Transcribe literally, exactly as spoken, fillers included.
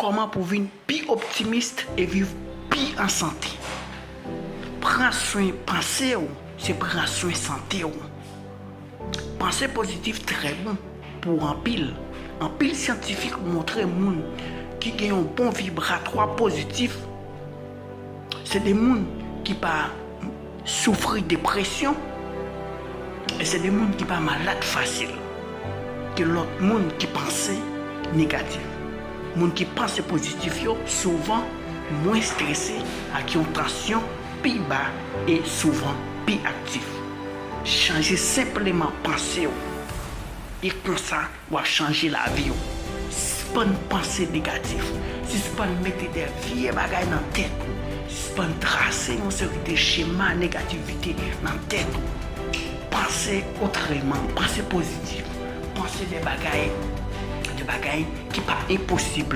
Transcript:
Kòman pou w vin pi optimis e viv pi an sante? Pran swen panse w, se pran swen sante w. Panse pozitif trè bon pou anpil. Anpil syantifik montre moun ki gen yon bon vibratwa pozitif, se de moun ki pa soufri depresyon, e se de moun ki pa malad fasil ke lòt moun ki panse negatif. Moun ki panse pozitif yo souvan mwen strese, ak yon tansyon pi ba e souvan pi aktif. Chanje senpleman panse w, e konsa w ap chanje lavi w. Sispann panse negatif. Sispann mete de vye bagay nan tèt ou. Sispann trase yon seri de chema negativite nan tèt ou. Panse otreman, panse pozitif. Panse de bagay, de bagay ki pa enposib.